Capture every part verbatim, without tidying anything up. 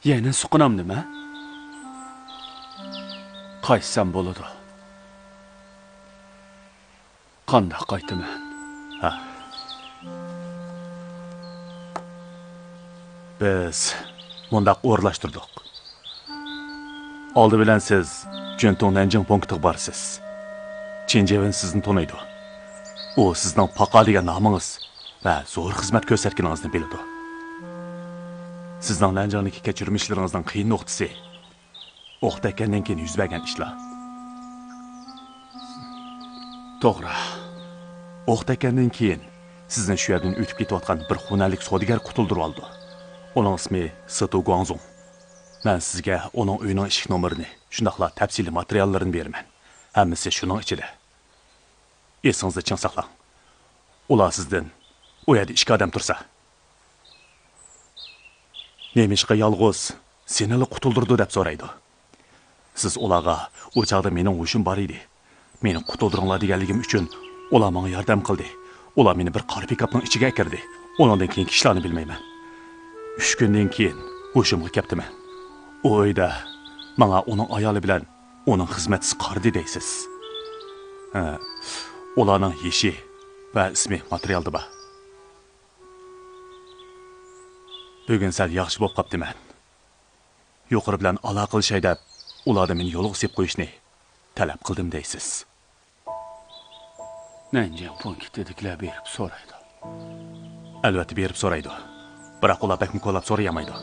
يەنە سوقۇنامدىمەن؟ قايتسام بولىدۇ. قانداق قايتىمەن؟ ھە. بىز مۇنداق ئورۇنلاشتۇردۇق. ئالدى بىلەن سىز جۈنتۇڭ نەنجىڭ پونكىتىغا بارىسىز. چىن جېۋېن سىزنى تونۇيدۇ. ئۇ سىزنىڭ پاقا دېگەن نامىڭىز ۋە زور خىزمەت كۆرسەتكىنىڭىزنى بىلىدۇ. سىزنىڭ نەنجىڭدىكى كەچۈرمىشلىرىڭىزنىڭ قىيىن نۇقتىسى ئوق تەگكەندىن كېيىن يۈز بەرگەن ئىشلار. توغرا. ئوق تەگكەندىن كېيىن سىزنى شۇ يەردىن ئۆتۈپ كېتىۋاتقان بىر خۇنەنلىك سودىگەر قۇتۇلدۇرۇۋالىدۇ. ئۇنىڭ ئىسمى سېتۇ گۇاڭزۇڭ. مەن سىزگە ئۇنىڭ ئۆيىنىڭ ئىشىك نومۇرىنى، شۇنداقلا تەپسىلىي ماتېرىياللىرىنى بېرىمەن. ھەممىسى شۇنىڭ ئىچىدە. ئېسىڭىزدە چىڭ ساقلاڭ. ئۇلار سىزدىن ئۇ يەردە ئىككى ئادەم تۇرسا، نېمىشقا يالغۇز سېنىلا قۇتۇلدۇردى دەپ سورايدۇ. سىز ئۇلارغا، ئۇ چاغدا مېنىڭ ھوشۇم بار ئىدى، مېنى قۇتۇلدۇرۇڭلار دېگەنلىكىم ئۈچۈن ئۇلار ماڭا ياردەم قىلدى. ئۇلار مېنى بىر قارا پىكاپنىڭ ئىچىگە ئەكىردى. ئۇنىڭدىن كېيىنكى ئىشلارنى بىلمەيمەن. ئۈچ كۈندىن كېيىن ھوشۇمغا كەپتىمەن. ئۇ ئۆيدە ماڭا ئۇنىڭ ئايالى بىلەن ئۇنىڭ خىزمەتچىسى قارىدى دەيسىز. ھە، ئۇلارنىڭ يېشى ۋە ئىسمى ماتېرىيالدا بار. بۈگۈن سەل ياخشى بولۇپ قاپتىمەن. يۇقىرى بىلەن ئالاقىلىشاي دەپ، ئۇلاردىن مېنى يولغا سېلىپ قويۇشنى تەلەپ قىلدىم دەيسىز. نەنجىڭ پونكىتىدىكىلەر بېرىپ سورايدۇ. ئەلۋەتتە بېرىپ سورايدۇ. بىراق ئۇلار بەكمۇ كولاپ سورىيالمايدۇ.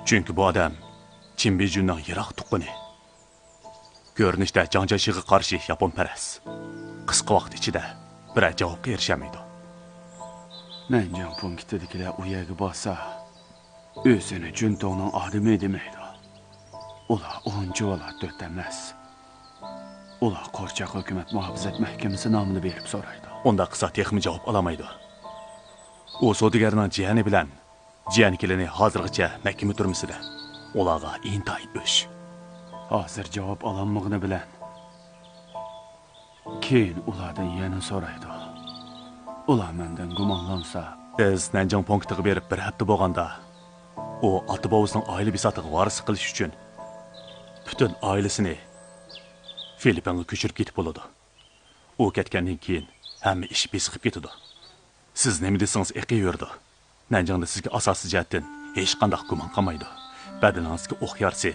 چۈنكى بۇ ئادەم چىن بىجۈننىڭ يىراق تۇغقىنى. كۆرۈنۈشتە جاڭ جيېشىغا قارشى ياپونپەرەس. قىسقا ۋاقىت ئىچىدە بىرەر جاۋابقا ئېرىشەلمەيدۇ. نەنجىڭ پونكىتىدىكىلەر ئۇ يەرگە بارسا، ئۆزىنى جۈنتۇڭنىڭ ئادىمى دېمەيدۇ. ئۇلار ئۇنچىۋالا تۆت ئەمەس. ئۇلار قورچاق ھۆكۈمەت مۇھاپىزەت مەھكىمىسى نامىدا بېرىپ سورايدۇ. ئۇنداق قىلسا تېخىمۇ جاۋاب ئالالمايدۇ. ئۇ سودىگەرنىڭ جىيەنى بىلەن جىيەنكىلىنى ھازىرغىچە مەھكىمە تۈرمىسىدە. ئۇلارغا ئىنتايىن ئۆچ. ھازىر جاۋاب ئالالمىغىنى بىلەن، كېيىن ئۇلاردىن يەنە سورايدۇ. ئۇلار مەندىن گۇمانلانسا. بىز نەنجىڭ پونكىتىغا بېرىپ بىر ھەپتە بولغاندا، ئۇ ئاتا-بوۋىسىنىڭ ئائىلە بىساتىغا ۋارىسلىق قىلىش ئۈچۈن پۈتۈن ئائىلىسىنى فىلىپپىنغا كۆچۈرۈپ كېتىپ بولىدۇ. ئۇ كەتكەندىن كېيىن ھەممە ئىش بېسىقىپ كېتىدۇ. سىز نېمە دېسىڭىز ئېقىۋېرىدۇ. نەنجىڭدە سىزگە ئاساسىي جەھەتتىن ھېچقانداق گۇمان قالمايدۇ. بەدىنىڭىزدىكى ئوق يارىسى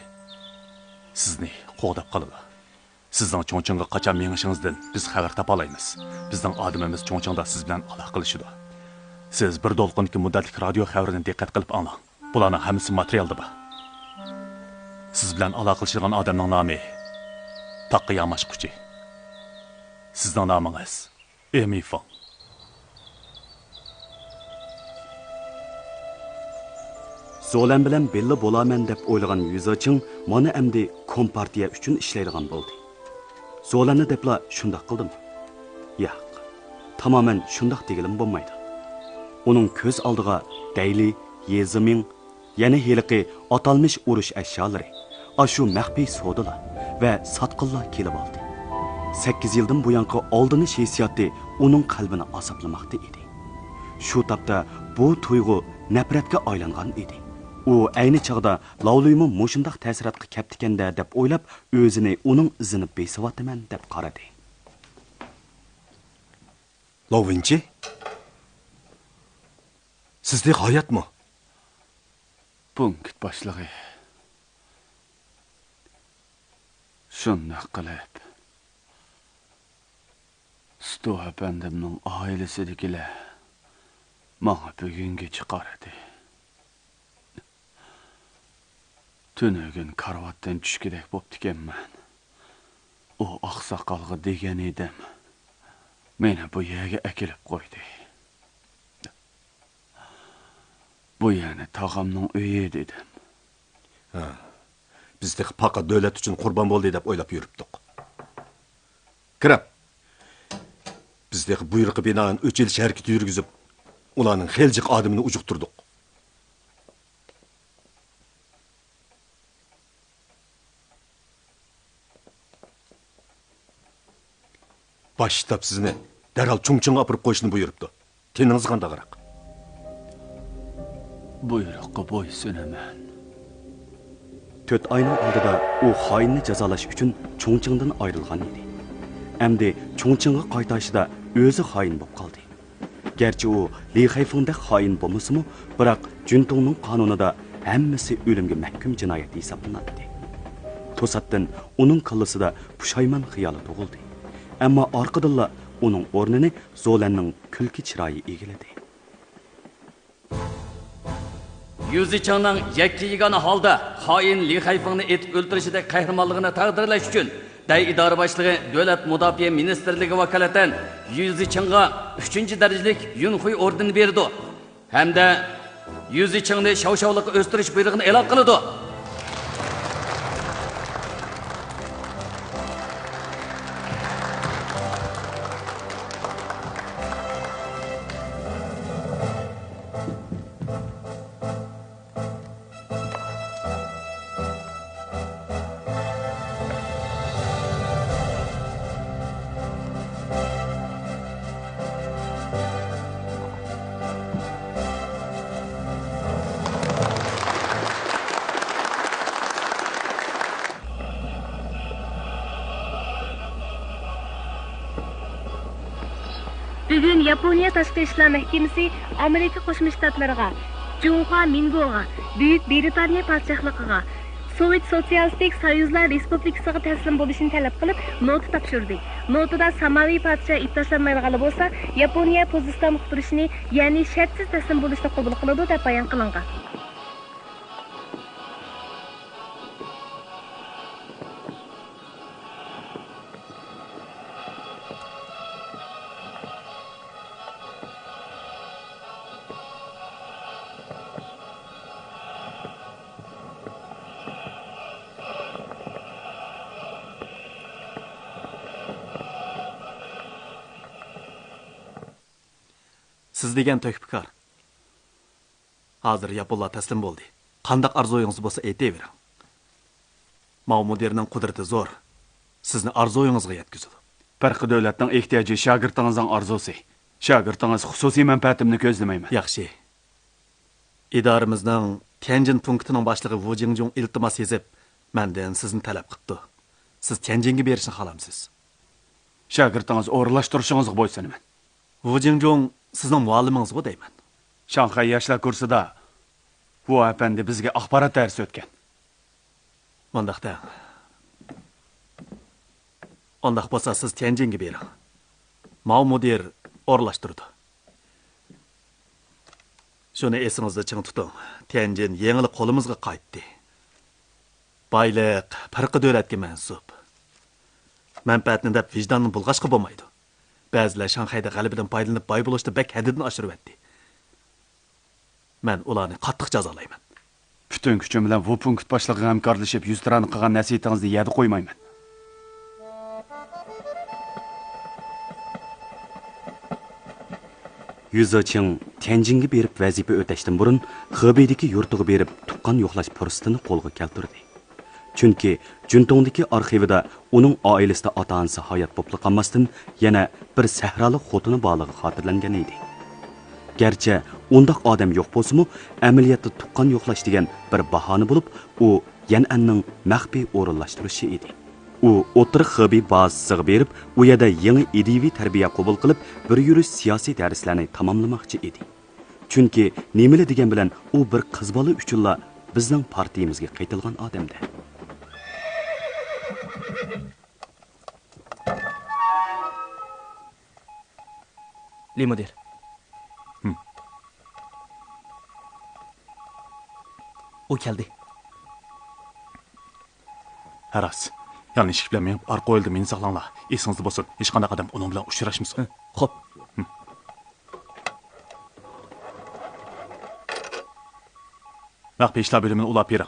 سىزنى قوغداپ قالىدۇ. سىزنىڭ چۇڭچىڭغا قاچان مېڭىشىڭىزدىن بىز خەۋەر تاپالايمىز. بىزنىڭ ئادىمىمىز چۇڭچىڭدا سىز بىلەن ئالاقىلىشىدۇ. سىز بىر دولقۇندىكى مۇددەتلىك رادىيو خەۋىرىنى دىققەت قىلىپ ئاڭلاڭ. بۇلارنىڭ ھەممىسى ماتېرىيالدا بار. سىز بىلەن ئالاقىلىشىدىغان ئادەمنىڭ نامى تاغقا ياماشقۇچى. سىزنىڭ نامىڭىز ئېمىفېڭ. زولەن بىلەن بىللە بولارمەن دەپ ئويلىغان يۈزېچىڭ مانا ئەمدى كومپارتىيە ئۈچۈن ئىشلەيدىغان بولدى. زولەننى دەپلا شۇنداق قىلدىمۇ؟ ياق، تامامەن شۇنداق دېگىلىمۇ بولمايدۇ. ئۇنىڭ كۆز ئالدىغا دەيلى، يېزىمىڭ، يەنە ھېلىقى ئاتالمىش ئۇرۇش ئەشيالىرى، ئاشۇ مەخپىي سودىلار ۋە ساتقىنلار كېلىۋالدى. سەككىز يىلدىن بۇيانقى ئالدىنىش ھېسسىياتى ئۇنىڭ قەلبىنى ئازابلىماقتا ئىدى. شۇ تاپتا بۇ تۇيغۇ نەپرەتكە ئايلانغان ئىدى. ئۇ ئەينى چاغدا لاۋلۈيمۇ مۇشۇنداق تەسىراتقا كەپتىكەن-دە دەپ ئويلاپ، ئۆزىنى ئۇنىڭ ئىزىنى بېسىۋاتىمەن دەپ قارىدى. لاۋۋىنچى؟ سىز تېخى ھاياتمۇ؟ پونكىت باشلىقى. شۇنداق قىلىپ، ستو ئەپەندىمنىڭ ئائىلىسىدىكىلەر ماڭا بۈگۈنگىچە قارىدى. تۈنۈگۈن كارىۋاتتىن چۈشكۈدەك بوپتىكەنمەن. ئۇ ئاقساقالغا دېگەن ئىدىم، مېنى بۇ يەرگە ئەكېلىپ قويدى. بۇ يەرنى تاغامنىڭ ئۆيى دېدىم. ھە، بىز تېخى پاقا دۆلەت ئۈچۈن قۇربان بولدى دەپ ئويلاپ يۈرۈپتۇق. كىرىڭ. بىز تېخى بۇيرۇققا بىنائەن ئۆچ ئېلىش ھەرىكىتى يۈرگۈزۈپ، ئۇلارنىڭ خېلى جىق ئادىمىنى ئۇجۇقتۇردۇق. باش شتاب سىزنى دەرھال چۇڭچىڭغا ئاپىرىپ قويۇشنى بۇيرۇپتۇ. تېنىڭىز قانداقراق؟ بۇيرۇققا بويسۇنىمەن. تۆت ئاينىڭ ئالدىدا ئۇ خائىننى جازالاش ئۈچۈن چۇڭچىڭدىن ئايرىلغان ئىدى. ئەمدى چۇڭچىڭغا قايتاشىدا ئۆزى خائىن بولۇپ قالدى. گەرچە ئۇ لى خەيفېڭدەك خائىن بولمىسىمۇ، بىراق جۈنتۇڭنىڭ قانۇنىدا ھەممىسى ئۆلۈمگە مەھكۇم جىنايەت ھېسابلىناتتى. توساتتىن ئۇنىڭ كاللىسىدا پۇشايمان خىيالى تۇغۇلدى. ئەمما ئارقىدىنلا ئۇنىڭ ئورنىنى زولەننىڭ كۈلكە چىرايى ئىگىلىدى. يۈزىچىڭنىڭ يەككە-يېگانە ھالدا خائىن لى خەيفېڭنى ئېتىپ ئۆلتۈرۈشىدەك قەھرىمانلىقىنى تەقدىرلەش ئۈچۈن، دەي ئىدارە باشلىقى دۆلەت مۇداپىئە مىنىستىرلىكىغا ۋاكالىتەن يۈزىچىڭغا ئۈچىنچى دەرىجىلىك يۈنخۇي ئوردېنى بېرىدۇ ھەمدە يۈزىچىڭنى شاۋشاۋلىققا ئۆستۈرۈش بۇيرۇقىنى ئېلان قىلىدۇ. بۈگۈن ياپونىيە تاشقى ئىشلار مەھكىمىسى ئامېرىكا قوشما شتاتلىرىغا، جۇڭخۇا مىنگوغا، بۈيۈك برىتانىيە پادىشاھلىقىغا، سوۋېت سوتسىيالىستىك سويۇزلار رېسپۇبلىكىسىغا تەسلىم بولۇشنى تەلەپ قىلىپ، نوتا تاپشۇردى. نوتىدا ساماۋى پادىشاھ ئىپتاشلانمايدىغانلا بولسا، ياپونىيە پوزىستان قۇتۇرۇشىنى، يەنى شەرتسىز تەسلىم بولۇشنى قوبۇل قىلىدۇ، دەپ بايان قىلىنغان. سىز دېگەن تۆھپىكار. ھازىر ياپونلار تەسلىم بولدى. قانداق ئارزۇيىڭىز بولسا ئېيتىۋېرىڭ. ماۋ مۇدىرنىڭ قۇدرىتى زور. سىزنى ئارزۇيىڭىزغا يەتكۈزىدۇ. پەرقى دۆلەتنىڭ ئېھتىياجى شاگىرتىڭىزنىڭ ئارزۇسى. شاگىرتىڭىز خۇسۇسىي مەنپەئەتىمنى كۆزلىمەيمەن. ياخشى. ئىدارىمىزنىڭ تيەنجىن پونكىتىنىڭ باشلىقى ۋۇ جىڭجۇڭ ئىلتىماس يېزىپ، مەندىن سىزنى تەلەپ قىپتۇ. سىز تيەنجىنگە بېرىشنى خالامسىز؟ شاگىرتىڭىز ئورۇنلاشتۇرۇشىڭىزغا بويسۇنىمەن. ۋۇ جىڭجۇڭ سىزنىڭ مۇئەللىمىڭىزغۇ دەيمەن. شاڭخەي ياشلار كۇرسىدا ۋۇ ئەپەندى بىزگە ئاخبارات دەرسى ئۆتكەن. مۇنداق دەڭ. ئۇنداق بولسا سىز تيەنجىنگە بېرىڭ. ماۋ مۇدىر ئورۇنلاشتۇرىدۇ. شۇنى ئېسىڭىزدە چىڭ تۇتۇڭ. تيەنجىن يېڭىلا قولىمىزغا قايتتى. بايلىق پەرقى دۆلەتكە مەنسۇپ. مەنپەئەتنى دەپ ۋىجداننى بۇلغاشقا بولمايدۇ. بەزىلەر شاڭخەيدە غەلىبىدىن پايدىلىنىپ باي بولۇشنى بەك ھەددىدىن ئاشۇرۇۋەتتى. مەن ئۇلارنى قاتتىق جازالايمەن. پۈتۈن كۈچۈم بىلەن ۋۇ پونكىت باشلىقىغا ھەمكارلىشىپ، يۈزتۇرانە قىلغان نەسىھىتىڭىزنى يەردە قويمايمەن. يۈزى چىڭ تيەنجىنگە بېرىپ ۋەزىپە ئۆتەشتىن بۇرۇن، خېبېيدىكى يۇرتىغا بېرىپ، تۇغقان يوقلاش پۇرسىتىنى قولغا كەلتۈردى. چۈنكى جۈنتۇڭدىكى ئارخىۋىدا ئۇنىڭ ئائىلىسىدە ئاتا-ئانىسى ھايات بولۇپلا قالماستىن، يەنە بىر سەھرالىق خوتۇنى بارلىقى خاتىرىلەنگەن ئىدى. گەرچە ئۇنداق ئادەم يوق بولسىمۇ، ئەمەلىيەتتە تۇغقان يوقلاش دېگەن بىر باھانە بولۇپ، ئۇ يەنئەننىڭ مەخپىي ئورۇنلاشتۇرۇشى ئىدى. ئۇ ئوتتۇرا خېبېي بازىسىغا بېرىپ، ئۇ يەردە يېڭى ئىدىيىۋى تەربىيە قوبۇل قىلىپ، بىر يۈرۈش سىياسىي دەرسلەرنى تاماملىماقچى ئىدى. چۈنكى نېمىلا دېگەن بىلەن ئۇ بىر قىز بالا ئۈچۈنلا بىزنىڭ پارتىيىمىزگە قېتىلغان ئادەمدە. لى مۇدىر. ھىم. ئۇ كەلدى. ھە راست. يان ئىشىك بىلەن مېڭىپ، ئارقا ھويلىدا مېنى ساقلاڭلار. ئېسىڭىزدە بولسۇن، ھېچقانداق ئادەم ئۇنىڭ بىلەن ئۇچراشمىسۇن. ھە، خوپ. مەخپىي ئىشلار بۆلۈمىنى ئۇلاپ بېرىڭ.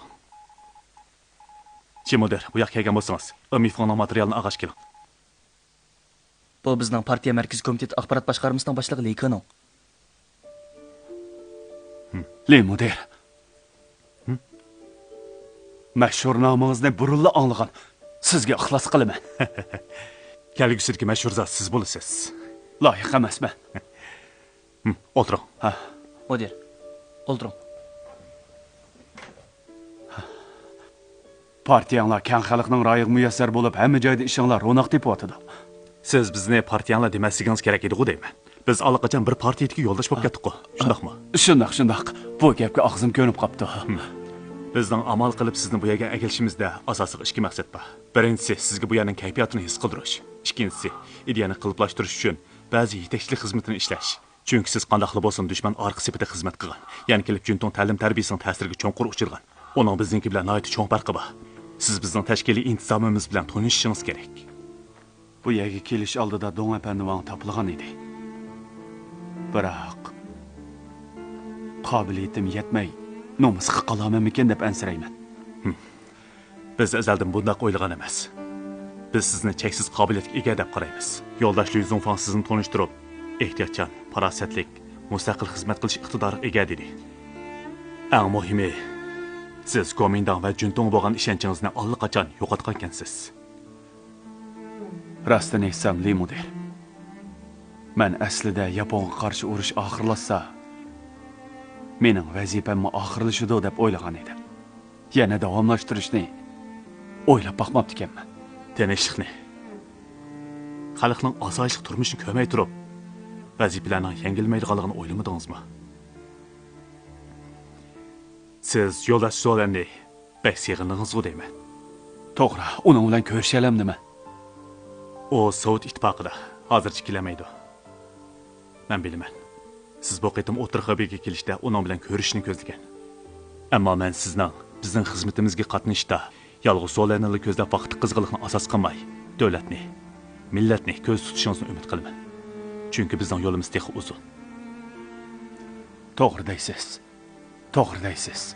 چى مۇدىر، بۇ ياققا كەلگەن بولسىڭىز، ئېمىفېڭنىڭ ماتېرىيالىنى ئالغاچ كېلىڭ. بۇ بىزنىڭ پارتىيە مەركىزىي كومىتېتى ئاخبارات باشقارمىسىنىڭ باشلىقى لى كېنىڭ. ھىم. لى مۇدىر. ھىم؟ مەشھۇر نامىڭىزنى بۇرۇنلا ئاڭلىغان. سىزگە ئىخلاس قىلىمەن. كەلگۈسىدىكى مەشھۇر زات سىز بولىسىز. لايىق ئەمەسمەن. ھىم، ئولتۇرۇڭ. ھە. مۇدىر، ئولتۇرۇڭ. پارتىيەڭلار كەڭ خەلقنىڭ رايىغا مۇيەسسەر بولۇپ، ھەممە جايدا ئىشىڭلار روناق تېپىۋاتىدۇ. سىز بىزنى پارتىيەڭلار دېمەسلىكىڭىز كېرەك ئىدىغۇ دەيمەن. بىز ئاللىقاچان بىر پارتىيىدىكى يولداش بولۇپ كەتتۇققۇ، شۇنداقمۇ؟ شۇنداق، شۇنداق. بۇ گەپكە ئاغزىم كۆنۈپ قاپتۇ. ھىم. بىزنىڭ ئامال قىلىپ سىزنى بۇ يەرگە ئەكېلىشىمىزدە ئاساسلىق ئىككى مەقسەت بار. بىرىنچىسى، سىزگە بۇ يەرنىڭ كەيپىياتىنى ھېس قىلدۇرۇش. ئىككىنچىسى، ئىدىيەنى قېلىپلاشتۇرۇش ئۈچۈن بەزى يېتەكچىلىك خىزمىتىنى ئىشلەش. چۈنكى سىز قانداقلا بولسۇن دۈشمەن ئارقا سېپىدە خىزمەت قىلغان، يەنە كېلىپ جۈنتۇڭ تەلىم-تەربىيەسىنىڭ تەسىرىگە چوڭقۇر ئۇچرىغان. ئۇنىڭ بىزنىڭكى بىلەن ناھايىتى چوڭ پەرقى بار. سىز بىزنىڭ تەشكىلىي ئىنتىزامىمىز بىلەن تونۇشۇشىڭىز كېرەك. بۇ يەرگە كېلىش ئالدىدا دۇڭ ئەپەندى ۋاڭ تاپىلغان ئىدى. بىراق، قابىلىيىتىم يەتمەي، نومۇسقا قالامەنمىكىن دەپ ئەنسىرەيمەن. ھىم. بىز ئەزەلدىن بۇنداق ئويلىغان ئەمەس. بىز سىزنى چەكسىز قابىلىيەتكە ئىگە دەپ قارايمىز. يولداش لۈي زۇڭفاڭ سىزنى تونۇشتۇرۇپ، ئېھتىياتچان، پاراسەتلىك، مۇستەقىل خىزمەت قىلىش ئىقتىدارىغا ئىگە دېدى. ئەڭ مۇھىمى، سىز گومىنداڭ ۋە جۈنتۇڭغا بولغان ئىشەنچىڭىزنى ئاللىقاچان يوقاتقانكەنسىز. راستىنى ئېيتسام، لى مۇدىر، مەن ئەسلىدە ياپونغا قارشى ئۇرۇش ئاخىرلاشسا، مېنىڭ ۋەزىپەممۇ ئاخىرلىشىدۇ دەپ ئويلىغان ئىدىم. يەنە داۋاملاشتۇرۇشنى ئويلاپ باقماپتىكەنمەن. تىنچلىقنى، خەلقنىڭ ئاسايىشلىق تۇرمۇشىنى كۆرمەي تۇرۇپ، ۋەزىپىلەرنىڭ يەڭگىلمەيدىغانلىقىنى ئويلىمىدىڭىزمۇ؟ سىز يولداش زولەننى بەك سېغىندىڭىزغۇ دەيمەن. توغرا، ئۇنىڭ بىلەن كۆرۈشەلەمدىمەن؟ ئۇ سوۋېت ئىتتىپاقىدا، ھازىرچە كېلەلمەيدۇ. مەن بىلىمەن. سىز بۇ قېتىم ئوتتۇرا خېبېيگە كېلىشتە ئۇنىڭ بىلەن كۆرۈشۈشنى كۆزلىگەن. ئەمما مەن سىزنىڭ بىزنىڭ خىزمىتىمىزگە قاتنىشىشتا يالغۇز زولەننىلا كۆزلەپ ۋاقىت قىزغىنلىقنى ئاساس قىلماي، دۆلەتنى، مىللەتنى كۆزدە تۇتۇشىڭىزنى ئۈمىد قىلىمەن. چۈنكى بىزنىڭ يولىمىز تېخى ئۇزۇن. توغرا دەيسىز. توغرا دەيسىز.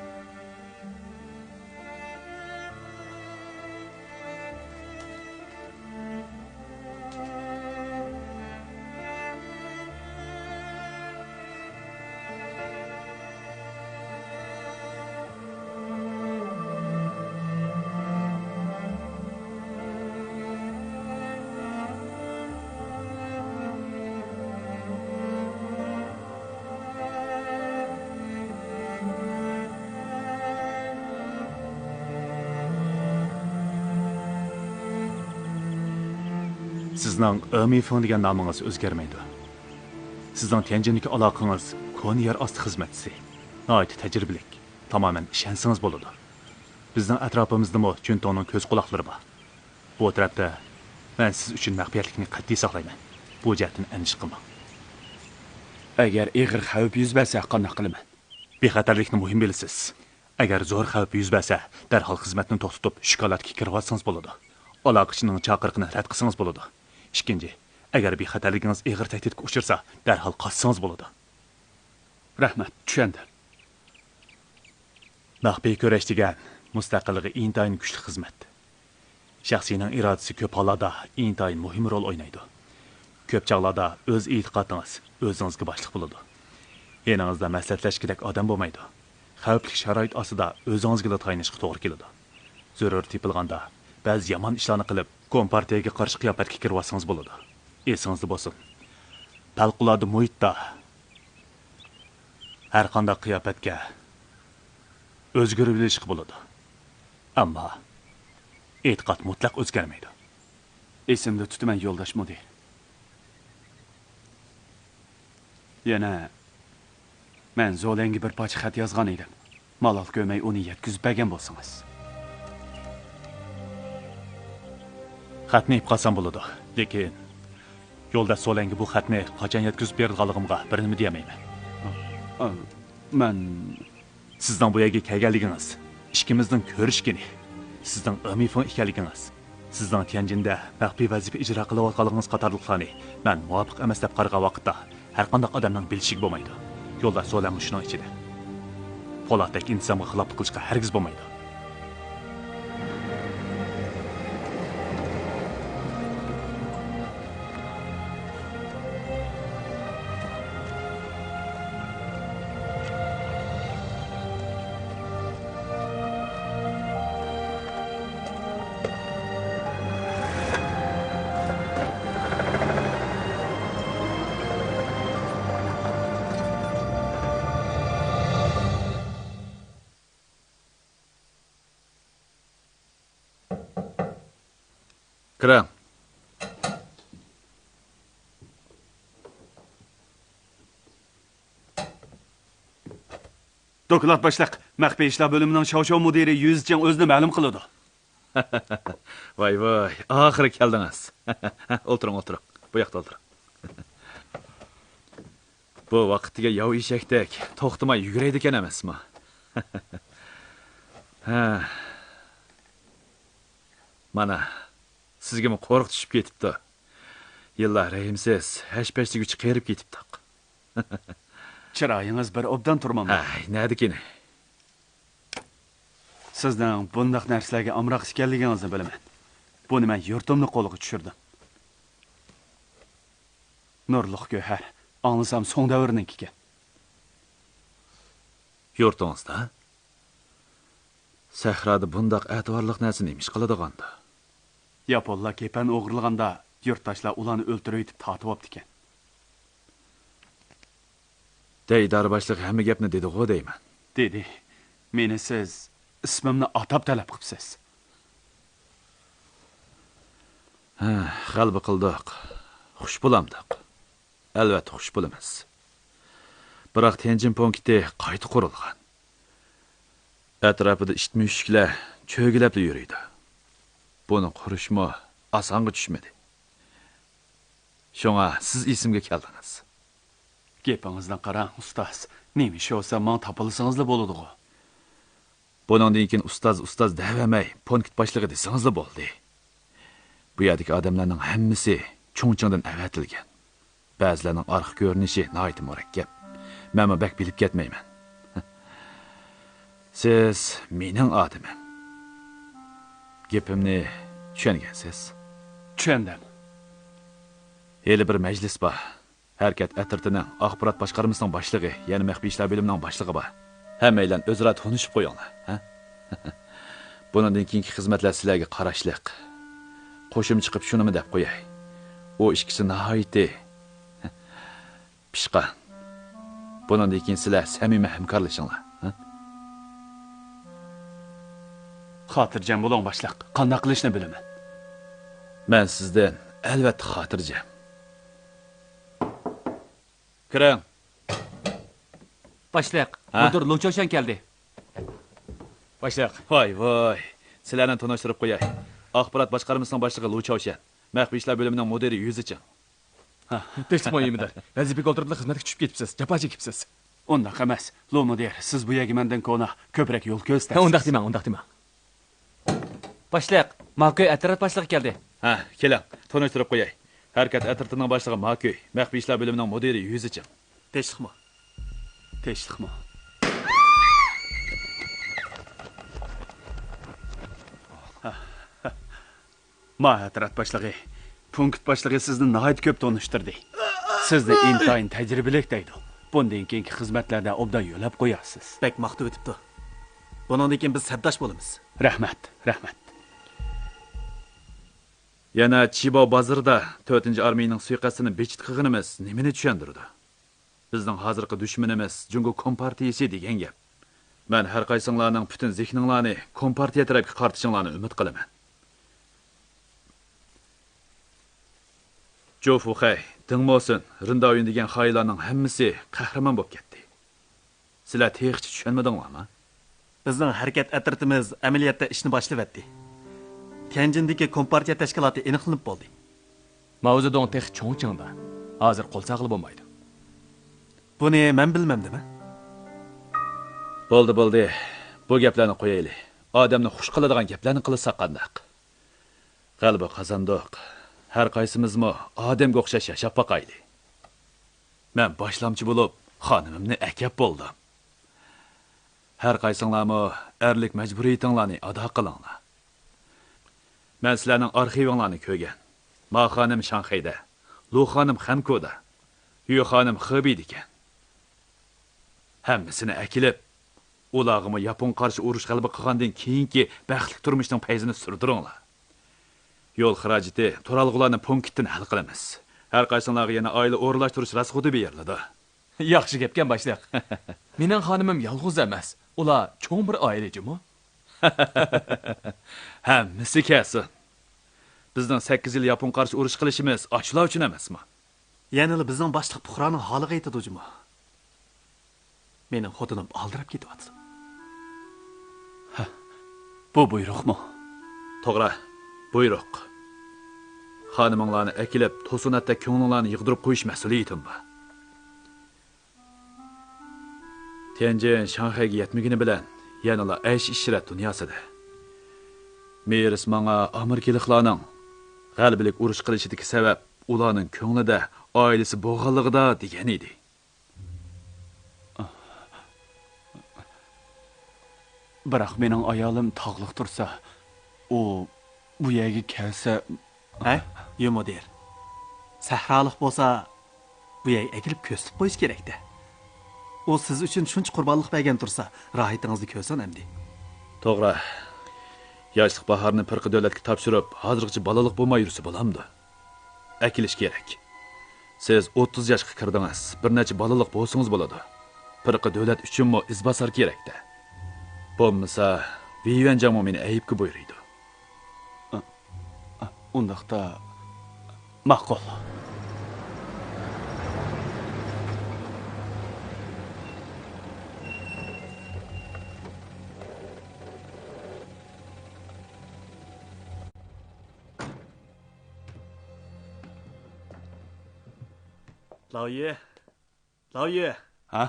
سىزنىڭ ئېمىفېڭ دېگەن نامىڭىز ئۆزگەرمەيدۇ. سىزنىڭ تيەنجىندىكى ئالاقىڭىز كونا يەر ئاستى خىزمەتچىسى. ناھايىتى تەجرىبىلىك. تامامەن ئىشەنسىڭىز بولىدۇ. بىزنىڭ ئەتراپىمىزدىمۇ جۈنتوڭنىڭ كۆز قۇلاقلىرى بار. بۇ تەرەپتە مەن سىز ئۈچۈن مەخپىيەتلىكنى قەتئىي ساقلايمەن. بۇ جەھەتتىن ئەندىشە قىلماڭ. ئەگەر ئېغىر خەۋپ يۈز بەرسە قانداق قىلىمەن؟ بىخەتەرلىكنى مۇھىم بىلىسىز. ئەگەر زور خەۋپ يۈز بەرسە، دەرھال خىزمەتنى توختىتىپ، شىكالاتكا كىرىۋالسىڭىز بولىدۇ. ئالاقىچىنىڭ چاقىرىقىنى رەت قىلسىڭىز بولىدۇ. ئىككىنچى، ئەگەر بىخەتەرلىكىڭىز ئېغىر تەھدىتكە ئۇچرىسا، دەرھال قاچسىڭىز بولىدۇ. رەھمەت، چۈشەندىم. مەخپىي كۈرەش دېگەن مۇستەقىللىقى ئىنتايىن كۈچلۈك خىزمەت. شەخسىينىڭ ئىرادىسى كۆپ ھاللاردا ئىنتايىن مۇھىم رول ئوينايدۇ. كۆپ چاغلاردا ئۆز ئېتىقادىڭىز ئۆزىڭىزگە باشلىق بولىدۇ. يېنىڭىزدا مەسلىھەتلەشكۈدەك ئادەم بولمايدۇ. خەۋپلىك شارائىت ئاستىدا ئۆزىڭىزگىلا تايىنىشقا توغرا كېلىدۇ. زۆرۈر تېپىلغاندا، بەزى يامان ئىشلارنى قىلىپ، كومپارتىيەگە قارشى قىياپەتكە كىرىۋالسىڭىز بولىدۇ. ئېسىڭىزدە بولسۇن، پەۋقۇلئاددە مۇھىتتا ھەرقانداق قىياپەتكە ئۆزگىرىۋېلىشقا بولىدۇ. ئەمما ئېتىقاد مۇتلەق ئۆزگەرمەيدۇ. ئېسىمدە تۇتىمەن، يولداش مۇدىر. يەنە مەن زولەنگە بىر پارچە خەت يازغان ئىدىم. مالال كۆرمەي ئۇنى يەتكۈزۈپ بەرگەن بولسىڭىز. خەتنى ئېلىپ قالسام بولىدۇ. لېكىن يولداش زولەنگە بۇ خەتنى قاچان يەتكۈزۈپ بېرىدىغانلىقىمغا بىر نېمە دېيەلمەيمەن. ئا، ئا، مەن سىزنىڭ بۇ يەرگە كەلگەنلىكىڭىز، ئىككىمىزنىڭ كۆرۈشكىنى، سىزنىڭ ئېمىفېڭ ئىكەنلىكىڭىز، سىزنىڭ تيەنجىندە مەخپىي ۋەزىپە ئىجرا قىلىۋاتقانلىقىڭىز قاتارلىقلارنى مەن مۇۋاپىق ئەمەس دەپ قارىغان ۋاقىتتا، ھەرقانداق ئادەمنىڭ بىلىشىگە بولمايدۇ. يولداش زولەنمۇ شۇنىڭ ئىچىدە. پولاتتەك ئىنتىزامغا خىلاپلىق قىلىشقا ھەرگىز بولمايدۇ. كىرىڭ. دوكلات باشلىق، مەخپىي ئىشلار بۆلۈمىنىڭ شاۋشاۋ مۇدىرى يۈزىچىڭ ئۆزىنى مەلۇم قىلىدۇ. ۋاي ۋاي، ئاخىرى كەلدىڭىز. ئولتۇرۇڭ، ئولتۇرۇڭ. بۇ ياقتا ئولتۇرۇڭ. بۇ ۋاقىتتىكى ياۋ ئېشەكتەك توختىماي يۈگۈرەيدىكەن ئەمەسمۇ؟ ھە. مانا، سىزگىمۇ قورۇق چۈشۈپ كېتىپتۇ. يىللار رەھىمسىز، ھەش-پەش دېگۈچە قېرىپ كېتىپتۇق. چىرايىڭىز بىر ئوبدان تۇرمامدۇ؟ ھەي، نەدىكىنى؟ سىزنىڭ بۇنداق نەرسىلەرگە ئامراق ئىكەنلىكىڭىزنى بىلىمەن. بۇنى مەن يۇرتۇمنى قولغا چۈشۈردۈم. نۇرلۇق گۆھەر، ئاڭلىسام سوڭ دەۋرنىڭكىكەن. يۇرتىڭىزدا؟ سەھرادا بۇنداق ئەتىۋارلىق نەرسە نېمە ئىش قىلىدىغاندۇ؟ ياپونلار كېپەن ئوغرىلىغاندا، يۇرتداشلار ئۇلارنى ئۆلتۈرۈۋېتىپ تارتىۋاپتىكەن. دەي ئىدارە باشلىقى ھەممە گەپنى دېدىغۇ دەيمەن. دېدى. مېنى سىز ئىسمىمنى ئاتاپ تەلەپ قىپسىز. ھە، غەلىبە قىلدۇق. خۇش بولامدۇق؟ ئەلۋەتتە خۇش بولىمىز. بىراق تيەنجىن پونكىتى قايتا قۇرۇلغان. ئەتراپىدا ئىت مۈشۈكلەر چۆگىلەپلا يۈرىدۇ. بۇنى قۇرۇشمۇ ئاسانغا چۈشمىدى. شۇڭا سىز ئېسىمگە كەلدىڭىز. گېپىڭىزنى قاراڭ، ئۇستاز. نېمە ئىش بولسا ماڭا تاپىلىسىڭىزلا بولىدىغۇ. بۇنىڭدىن كېيىن ئۇستاز، ئۇستاز دەۋەرمەي، پونكىت باشلىقى دېسىڭىزلا بولدى. بۇ يەردىكى ئادەملەرنىڭ ھەممىسى چۇڭچىڭدىن ئەۋەتىلگەن. بەزىلەرنىڭ ئارقا كۆرۈنۈشى ناھايىتى مۇرەككەپ. مەنمۇ بەك بىلىپ كەتمەيمەن. سىز مېنىڭ ئادىمىم. گېپىمنى چۈشەنگەنسىز؟ چۈشەندىم. ھېلى بىر مەجلىس بار. ھەرىكەت ئەترىتىنىڭ ئاخبارات باشقارمىسىنىڭ باشلىقى، يەنە مەخپىي ئىشلار بۆلۈمىنىڭ باشلىقى بار. ھەممەيلەن ئۆزئارا تونۇشۇپ قويۇڭلار، ھە؟ بۇنىڭدىن كېيىنكى خىزمەتلەر سىلەرگە قاراشلىق. قوشۇمچە قىلىپ شۇنىمۇ دەپ قوياي. ئۇ ئىككىسى ناھايىتى پىشقان. بۇنىڭدىن كېيىن سىلەر سەمىمىي ھەمكارلىشىڭلار، ھە؟ خاتىرجەم بولۇڭ، باشلىق. قانداق قىلىشنى بىلىمەن. مەن سىزدىن ئەلۋەتتە خاتىرجەم. كىرىڭ. باشلىق، ھە؟ مۇدىر لۇ چاۋشيەن كەلدى. باشلىق. ۋاي، ۋاي. سىلەرنى تونۇشتۇرۇپ قوياي. ئاخبارات باشقارمىسىنىڭ باشلىقى لۇ چاۋشيەن. مەخپىي ئىشلار بۆلۈمىنىڭ مۇدىرى يۈزىچىڭ. ھە، تىنچلىقمۇ ئىمىدار. ۋەزىپىگە ئولتۇردىلا خىزمەتكە چۈشۈپ كېتىپسىز. جاپا چېكىپسىز. ئۇنداق ئەمەس. لۇ مۇدىر، سىز بۇ يەرگە مەندىن كونا، كۆپرەك يول كۆرسىتەرسىز. ھە، ئۇنداق دېمەڭ، ئۇنداق دېمەڭ. باشلىق، ماكۆي ئەترەت باشلىقى كەلدى. ھە، كېلىڭ، تونۇشتۇرۇپ قوياي. ھەرىكەت ئەترىتىنىڭ باشلىقى ماكۆي، مەخپىي ئىشلار بۆلۈمىنىڭ مۇدىرى يۈزىچىڭ. تىنچلىقمۇ؟ تىنچلىقمۇ؟ ما ئەترەت باشلىقى، پونكىت باشلىقى سىزنى ناھايىتى كۆپ تونۇشتۇردى. سىزنى ئىنتايىن تەجرىبىلىك دەيدۇ. بۇندىن كېيىنكى خىزمەتلەردە ئوبدان يۆلەپ قويارسىز. بەك ماختىۋېتىپتۇ. بۇنىڭدىن كېيىن بىز سەپداش بولىمىز. رەھمەت، رەھمەت. يەنە چىباۋ بازىرىدا تۆتىنچى ئارمىيىنىڭ سۇيىقەستىنى بېچىت قىلغىنىمىز نېمىنى چۈشەندۈرىدۇ؟ بىزنىڭ ھازىرقى دۈشمىنىمىز جۇڭگو كومپارتىيىسى دېگەن گەپ. مەن ھەر قايسىڭلارنىڭ پۈتۈن زېھنىڭلارنى كومپارتىيە تەرەپكە قارىتىشىڭلارنى ئۈمىد قىلىمەن. جو فۇخەي، دېڭ موسىن، رىن داۋيۈن دېگەن خائىنلارنىڭ ھەممىسى قەھرىمان بولۇپ كەتتى. سىلەر تېخىچە چۈشەنمىدىڭلارمۇ؟ بىزنىڭ ھەرىكەت ئەترىتىمىز ئەمەلىيەتتە ئىشنى باشلىۋەتتى. تيەنجىندىكى كومپارتىيە تەشكىلاتى ئېنىقلىنىپ بولدى. ماۋزېدۇڭ تېخى چۇڭچىڭدا. ھازىر قول ساغلى بولمايدۇ. بۇنى مەن بىلمەمدىمەن؟ بولدى، بولدى. بۇ گەپلەرنى قويايلى. ئادەمنى خۇش قىلىدىغان گەپلەرنى قىلساق قانداق؟ غەلىبە قازاندۇق. ھەر قايسىمىزمۇ ئادەمگە ئوخشاش ياشاپ باقايلى. مەن باشلامچى بولۇپ، خانىمىمنى ئەكەپ بولدۇم. ھەر قايسىڭلارمۇ ئەرلىك مەجبۇرىيىتىڭلارنى ئادا قىلىڭلار. مەن سىلەرنىڭ ئارخىۋىڭلارنى كۆرگەن. ما خانىم شاڭخەيدە، لۇ خانىم خەنكۇدا، يۈ خانىم خېبېيدىكەن. ھەممىسىنى ئەكېلىپ، ئۇلارغىمۇ ياپونغا قارشى ئۇرۇش غەلىبە قىلغاندىن كېيىنكى بەختلىك تۇرمۇشنىڭ پەيزىنى سۈردۈرۈڭلار. يول خىراجىتى، تۇرالغۇلارنى پونكىتتىن ھەل قىلىمىز. ھەر قايسىڭلارغا يەنە ئائىلە ئورۇنلاشتۇرۇش راسخوتى بېرىلىدۇ. ياخشى گەپكەن، باشلىق. مېنىڭ خانىمىم يالغۇز ئەمەس. ئۇلار چوڭ بىر ئائىلە جۇمۇ. ھەممىسى كەلسۇن. بىزنىڭ سەككىز يىل ياپونغا قارشى ئۇرۇش قىلىشىمىز ئاشۇلار ئۈچۈن ئەمەسمۇ؟ يەنىلا بىزنىڭ باشلىق پۇقرانىڭ ھالىغا يېتىدۇ جۇمۇ. مېنىڭ خوتۇنۇم ئالدىراپ كېتىۋاتىدۇ. ھە، بۇ بۇيرۇقمۇ؟ توغرا، بۇيرۇق. خانىمىڭلارنى ئەكېلىپ، توسۇناتتەك كۆڭلۈڭلارنى يىغدۇرۇپ قويۇش مەسئۇلىيىتىم بار. تيەنجىن شاڭخەيگە يەتمىگىنى بىلەن يەنىلا ئەيش-ئىشرەت دۇنياسىدە. مىرىس ماڭا ئامېرىكىلىقلارنىڭ غەلىبىلىك ئۇرۇش قىلىشىدىكى سەۋەب ئۇلارنىڭ كۆڭلىدە ئائىلىسى بولغانلىقىدا دېگەن ئىدى. بىراق مېنىڭ ئايالىم تاغلىق تۇرسا، ئۇ بۇ يەرگە كەلسە. ھە، يۇ مۇدىر. سەھرالىق بولسا، بۇ يەرگە ئەكېلىپ كۆرسىتىپ قويۇش كېرەكتە. ئۇ سىز ئۈچۈن شۇنچە قۇربانلىق بەرگەن تۇرسا، راھىتىڭىزنى كۆرسۇن ئەمدى. توغرا. ياشلىق باھارنى پىرقى دۆلەتكە تاپشۇرۇپ، ھازىرغىچە بالىلىق بولماي يۈرسە بولامدۇ؟ ئەكېلىش كېرەك. سىز ئوتتۇز ياشقا كىردىڭىز، بىر نەچچە بالىلىق بولسىڭىز بولىدۇ. پىرقى دۆلەت ئۈچۈنمۇ ئىزباسار كېرەكتە. بولمىسا، ۋېيۋەنجاڭمۇ مېنى ئەيىبكە بۇيرۇيدۇ. ئۇنداقتا، ماقۇل. لاۋيۈ، لاۋيۈ. ھە؟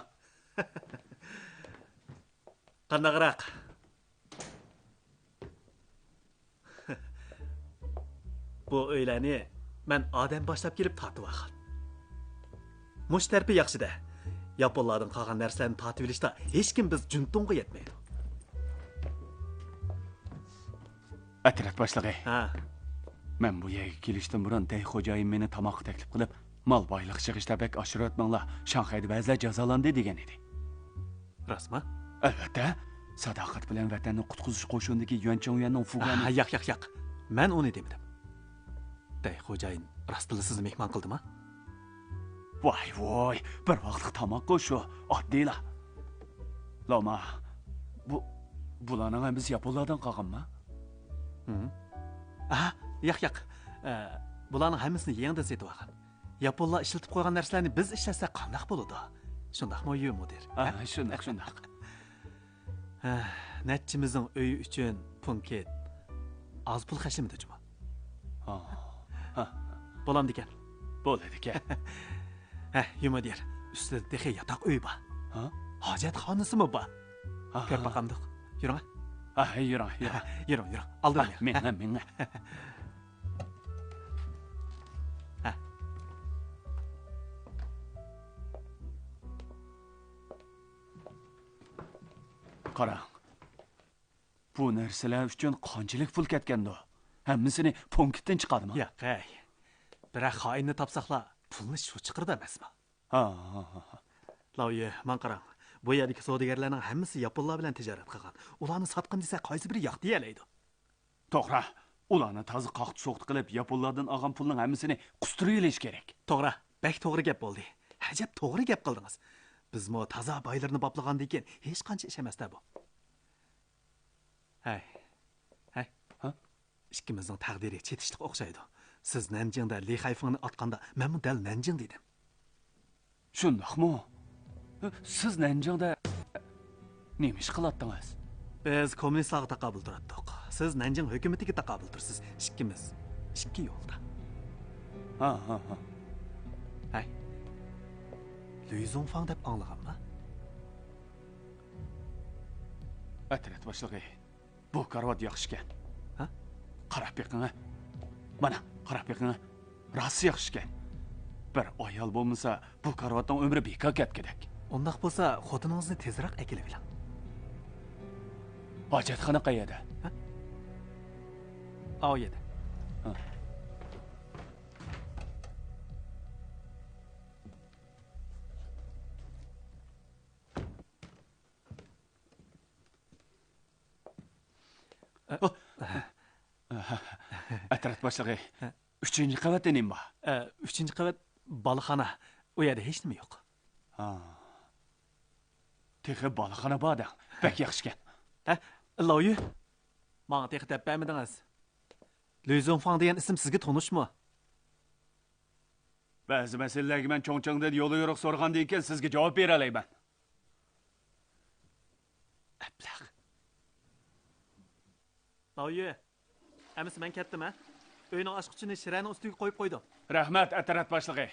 قانداقراق؟ بۇ ئۆيلەرنى مەن ئادەم باشلاپ كېلىپ تارتىۋالغان. مۇشۇ تەرىپى ياخشىدە. ياپونلاردىن قالغان نەرسىلەرنى تارتىۋېلىشتا ھېچكىم بىز جۈنتۇڭغا يەتمەيدۇ. ئەترەت باشلىقى. ھە. مەن بۇ يەرگە كېلىشتىن بۇرۇن دەي خوجايىن مېنى تاماققا تەكلىپ قىلىپ، مال بايلىقى يىغىشتا بەك ئاشۇرۇۋەتمەڭلار، شاڭخەيدە بەزىلەر جازالاندى دېگەن ئىدى. راستمۇ؟ ئەلۋەتتە. ساداقەت بىلەن ۋەتەننى قۇتقۇزۇش قوشۇنىدىكى يۈەن چېڭيۈەننىڭ فۇگەنى. ئاھ، ياق، ياق، ياق. مەن ئۇنى دېمىدىم. دەي خوجايىن راستلا سىزنى مېھمان قىلدىمۇ؟ ۋاي ۋوي، بىر ۋاقىتلىق تاماققۇ شۇ، ئاددىيلا. لاما، بۇ، بۇلارنىڭ ھەممىسى ياپونلاردىن قالغانمۇ؟ ھە؟ ئاھ، ياق، ياق. ئە، بۇلارنىڭ ھەممىسىنى يېڭىدىن سېتىۋالغان. ياپونلار ئىشلىتىپ قويغان نەرسىلەرنى بىز ئىشلەتسەك قانداق بولىدۇ؟ شۇنداقمۇ، يۇ مۇدىر؟ ھە؟ ئاھ، شۇنداق، شۇنداق. ھە، نەچچىمىزنىڭ ئۆيى ئۈچۈن پۇنكىت ئاز پۇل خەجلىمىدى جۇمۇ. ھا، ھا. بولامدىكەن؟ بولىدىكەن. ھە، يۇ مۇدىر، ئۈستىدە تېخى ياتاق ئۆيى بار. ھا؟ ھاجەتخانىسىمۇ بار. ھا، كۆرۈپ ھا. باقامدۇق. يۈرۈڭ. ھا، يۈرۈڭ، يۈرۈڭ. ھە، يۈرۈڭ، يۈرۈڭ. ئالدىراڭ ھە، يۈرۈڭ. مېڭە، ھە. مېڭە. ھە. قاراڭ. بۇ نەرسىلەر ئۈچۈن قانچىلىك پۇل كەتكەندۇ؟ ھەممىسىنى پونكىتتىن چىقاردىما؟ ياق، ھەي. بىرەر خائىننى تاپساقلا، پۇلنى شۇ چىقىرىدۇ ئەمەسمۇ؟ ھا، ھا، ھا، ھا. لاۋيۈ، ماڭا قاراڭ. بۇ يەردىكى سودىگەرلەرنىڭ ھەممىسى ياپونلار بىلەن تىجارەت قىلغان. ئۇلارنى ساتقىن دېسە، قايسى بىرى ياق دېيەلەيدۇ؟ توغرا، ئۇلارنى تازا قاقتى-سوقتى قىلىپ، ياپونلاردىن ئالغان پۇلنىڭ ھەممىسىنى قۇستۇرۇۋېلىش كېرەك. توغرا، بەك توغرا گەپ بولدى. ئەجەب توغرا گەپ قىلدىڭىز. بىزمۇ تازا بايلىرىنى باپلىغاندىن كېيىن ھېچقانچە ئىش ئەمەستە بۇ. ھەي. ھەي. ھا؟ ئىككىمىزنىڭ تەقدىرى چېتىشلىق ئوخشايدۇ. سىز نەنجىڭدە لى خەيفېڭنى ئاتقاندا، مەنمۇ دەل نەنجىڭ دېدىم. شۇنداقمۇ؟ سىز نەنجىڭدە نېمە ئىش قىلاتتىڭىز؟ بىز كوممۇنىستلارغا تاقابىل تۇراتتۇق. سىز نەنجىڭ ھۆكۈمىتىگە تاقابىل تۇرىسىز. ئىككىمىز، ئىككى يولدا. ھا، ھا، ھا. ھەي. لۈي زۇڭفاڭ دەپ ئاڭلىغانما؟ ئەترەت باشلىقى، بۇ كارىۋات ياخشىكەن. ھە؟ قاراپ بېقىڭە. مانا، قاراپ بېقىڭە. راست ياخشىكەن. بىر ئايال بولمىسا، بۇ كارىۋاتنىڭ ئۆمرى بىكار كەتكۈدەك. ئۇنداق بولسا، خوتۇنىڭىزنى تېزرەك ئەكېلىۋېلىڭ. ھاجەتخانا قەيەردە؟ ھە؟ ئاۋۇ يەردە. ھە. ئەترەت باشلىقى، ئۈچىنچى قەۋەتتە نېمە بار؟ ئە، ئۈچىنچى قەۋەت بالىخانا. ئۇ يەردە ھېچنېمە يوق. ھا. تېخى بالىخانا بار دەڭ. بەك ياخشىكەن. ھە، لاۋيۈ، ماڭا تېخى دەپ بەرمىدىڭىز. لۈي زۇڭفاڭ دېگەن ئىسىم سىزگە تونۇشمۇ؟ بەزى مەسىلىلەرگە مەن چوڭچىڭدىن يوليورۇق سورىغاندىن كېيىن سىزگە جاۋاب بېرەلەيمەن. ئەبلەخ. داۋيۈ، ئەمىسە مەن كەتتىم ھە. ئۆينىڭ ئاچقۇچىنى شىرەنىڭ ئۈستىگە قويۇپ قويدۇم. رەھمەت، ئەترەت باشلىقى.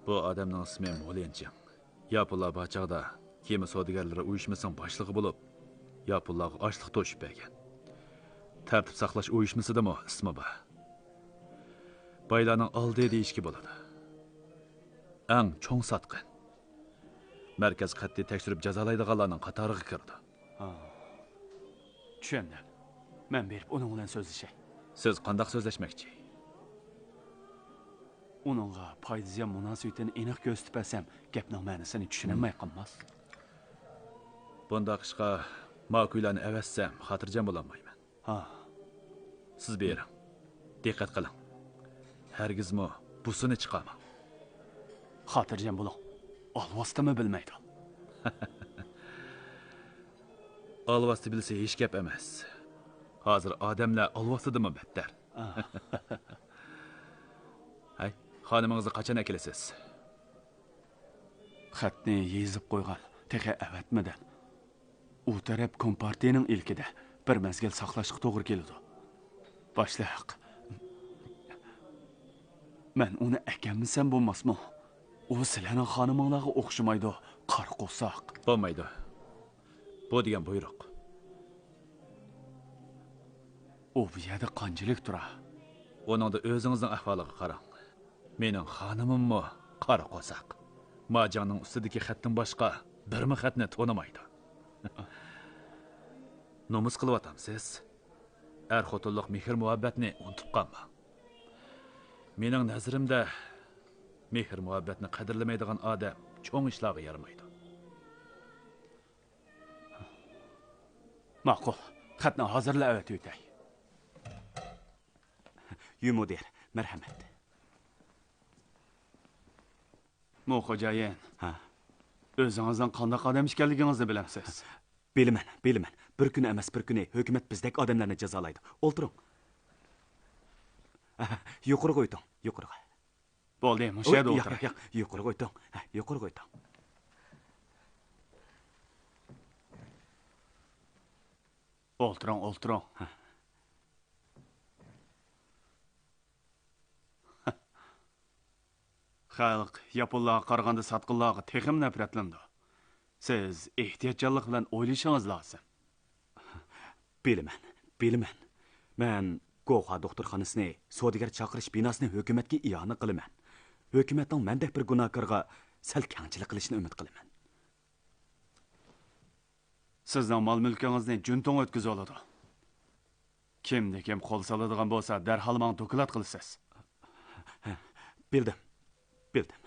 بۇ ئادەمنىڭ ئىسمى مولىن چىڭ. ياپونلار بار چاغدا كېمە سودىگەرلىرى ئۇيۇشمىسىنىڭ باشلىقى بولۇپ، ياپونلارغا ئاشلىق توشۇپ بەرگەن. تەرتىپ ساقلاش ئۇيۇشمىسىدىمۇ ئىسمى بار. بايلارنىڭ ئالدى دېيىشكە بولىدۇ. ئەڭ چوڭ ساتقىن. مەركەز قەتئىي تەكشۈرۈپ جازالايدىغانلارنىڭ قاتارىغا كىرىدۇ. ھا. چۈشەندىم. مەن بېرىپ ئۇنىڭ بىلەن سۆزلىشەي. سىز قانداق سۆزلەشمەكچى؟ ئۇنىڭغا پايدا زىيان مۇناسىۋىتىنى ئېنىق كۆرسىتىپ بەرسەم، گەپنىڭ مەنىسىنى چۈشىنەلمەي قالماس. بۇنداق ئىشقا ماكۇيلارنى ئەۋەتسەم، خاتىرجەم بولالمايمەن. ھا. سىز بېرىڭ. دىققەت قىلىڭ. ھەرگىزمۇ بۇسىنى چىقارماڭ. خاتىرجەم بولۇڭ. ئالۋاستىمۇ بىلمەيدۇ. ئالۋاستى بىلسە ھېچ گەپ ئەمەس. ھازىر ئادەملەر ئالۋاستىدىنمۇ بەتتەر. ھەي، خانىمىڭىزنى قاچان ئەكېلىسىز؟ خەتنى يېزىپ قويغان، تېخى ئەۋەتمىدىم. ئۇ تەرەپ كومپارتىيىنىڭ ئىلكىدە، بىر مەزگىل ساقلاشقا توغرا كېلىدۇ. باشلىق، مەن ئۇنى ئەكەلمىسەم بولماسمۇ؟ ئۇ سىلەرنىڭ خانىمىڭلارغا ئوخشىمايدۇ، قارا قورساق. بولمايدۇ. بۇ دېگەن بۇيرۇق. ئۇ بۇ يەردە قانچىلىك تۇرا؟ ئۇنىڭدا ئۆزىڭىزنىڭ ئەھۋالىغا قاراڭ. مېنىڭ خانىمىممۇ قارا قورساق. ماجاڭنىڭ ئۈستىدىكى خەتتىن باشقا بىرمۇ خەتنى تونۇمايدۇ. نومۇس قىلىۋاتامسىز؟ ئەر-خوتۇنلۇق مېھىر-مۇھەببەتنى ئۇنتۇپ قالماڭ. مېنىڭ نەزىرىمدە، مېھىر-مۇھەببەتنى قەدىرلىمەيدىغان ئادەم چوڭ ئىشلارغا يارىمايدۇ. ماقۇل، خەتنى ھازىرلا ئەۋەتىۋېتەي. يۈ مۇدىر، مەرھەمەت. مو خوجايىن. ھە؟ ئۆزىڭىزنىڭ قانداق ئادەم ئىكەنلىكىڭىزنى بىلەمسىز؟ بىلىمەن، بىلىمەن. بىر كۈنى ئەمەس، بىر كۈنى ھۆكۈمەت بىزدەك ئادەملەرنى جازالايدۇ. ئولتۇرۇڭ. يۇقىرىغا ئۆتۈڭ، يۇقىرىغا. بولدى، مۇشۇ يەردە ئولتۇراي. ياق، ياق، يۇقىرىغا ئۆتۈڭ. ھە، يۇقىرىغا ئۆتۈڭ. ئولتۇرۇڭ، ئولتۇرۇڭ. ھە. خەلق ياپونلارغا قارىغاندا ساتقىنلارغا تېخىمۇ نەپرەتلىنىدۇ. سىز ئېھتىياتچانلىق بىلەن ئويلىشىڭىز لازىم. بىلىمەن، بىلىمەن. مەن گوخۇا دوختۇرخانىسىنى، سودىگەر چاقىرىش بىناسىنى ھۆكۈمەتكە ئىئانە قىلىمەن. ھۆكۈمەتنىڭ مەندەك بىر گۇناھكارغا سەل كەڭچىلىك قىلىشىنى ئۈمىد قىلىمەن. سىزنىڭ مال-مۈلكىڭىزنى جۈنتۇڭ ئۆتكۈزۈۋالىدۇ. كىمدە كىم قول سالىدىغان بولسا، دەرھال ماڭا دوكلات قىلىسىز. بىلدىم، بىلدىم.